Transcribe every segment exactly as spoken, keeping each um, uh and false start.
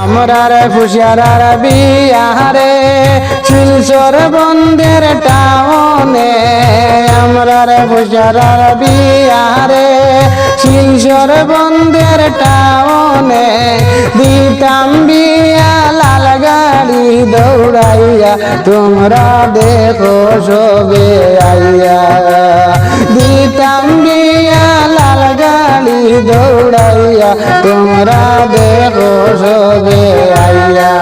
আমরার ফুশিয়ারার বিয়ারে শিলচর বন্দর টাউনে, আমরার ফুশিয়ারার বিয়ারে শিলচর বন্দর টাউনে, দিতাম বিয়া লাল গাড়ি দৌড়াইয়া, তুমরা দেখো সবে আইয়া। দিতাম বিয়া লাল গাড়ি দৌড়াইয়া, তুমরা দেখো সবে আইয়া।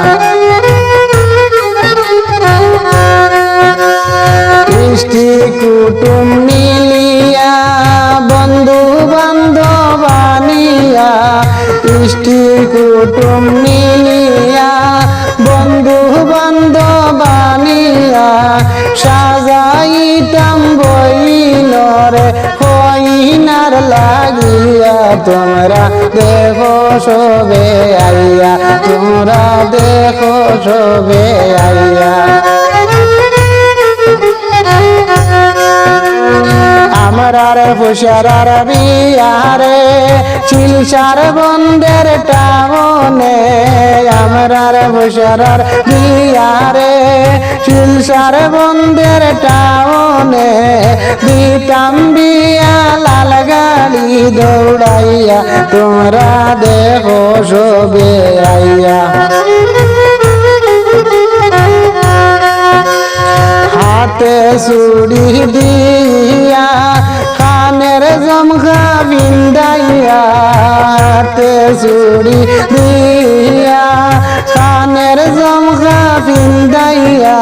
ইষ্টি কুটুম মিলিয়া, বন্ধু বান্ধব আনিয়া, ইষ্টি কুটুম মিলিয়া, বন্ধু বান্ধব আনিয়া, সাজাইতাম বইনরে কইনার লাগিয়া, তুমরা দেখো সবে আইয়া, তুমরা দেখো সবে আইয়া। আমরার ফুশিয়ারার বিয়ারে শিলচর বন্দর টাউনে, আমরার ফুশিয়ারার বিয়ারে শিলচর বন্দর টাউনে, দিতাম বিয়া লাল গাড়ি দৌড়াইয়া, তুমরা দেখো সবে আইয়া। হাতে চুড়ি দিয়া, কানের জমকা পিন্দাইয়া, হাতে চুড়ি দিয়া, কানের জমকা পিন্দাইয়া,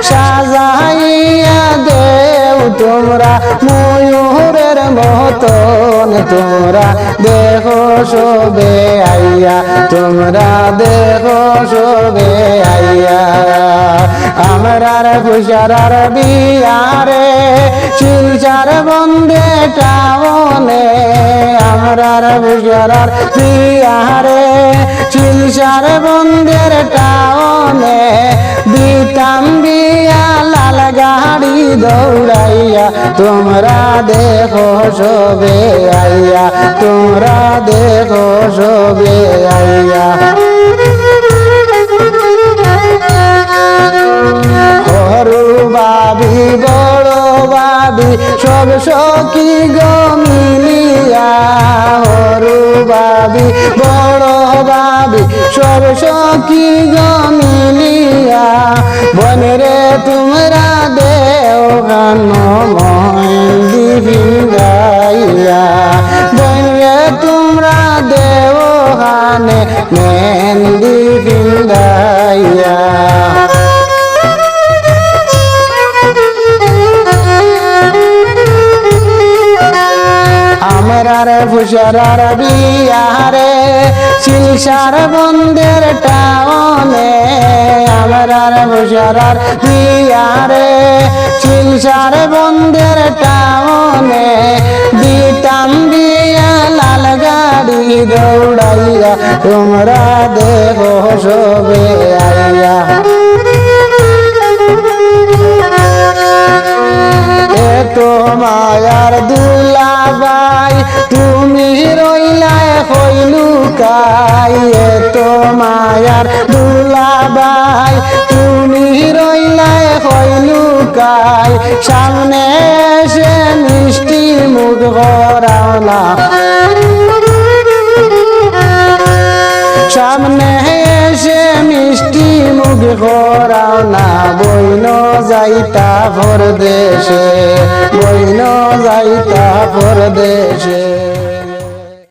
সাজাইয়া দেও তুমরা ময়ূরের মতন, তুমরা দেখো সবে আইয়া, তুমরা দেখো সবে আইয়া। আমরার ফুশিয়ারার বিয়ারে শিলচর বন্দর টাউনে, আমরার ফুশিয়ারার বিয়ারে শিলচর বন্দর টাউনে, দিতাম বিয়া লাল গাড়ি দৌড়াইয়া, তুমরা দেখো সবে আইয়া, তুমরা দেখো সবে আইয়া। হরু ভাবি, বড় ভাবি, সব সখী গো মিলিয়া, হরু ভাবি, বড় ভাবি, সব সখী গো মিলিয়া, বইনরে তুমরা দেও কানো মেহেন্দি পিন্দাইয়া, বইনরে তুমরা দেও কানে মেহেন্দি পিন্দাইয়া। আমরার ফুশিয়ারার বিয়ারে শিলচর বন্দর টাউনে, আমরার ফুশিয়ারার বিয়ারে শিলচর বন্দর টাউনে, দিতাম বিয়া লাল গাড়ি দৌড়াইয়া, তুমরা দেখো সবে আইয়া। এত মায়ার দুলাভাই, তুমি রইলায় কই লুকাই, এত মায়ার দুলাভাই, তুমি রইলায় কই লুকাই, সামনে এসে মিষ্টি মুখ করাও না, সামনে এসে মিষ্টি মুখ করাও না, বইন যাইতা পরদেশে, বইন যাইতা পরদেশে।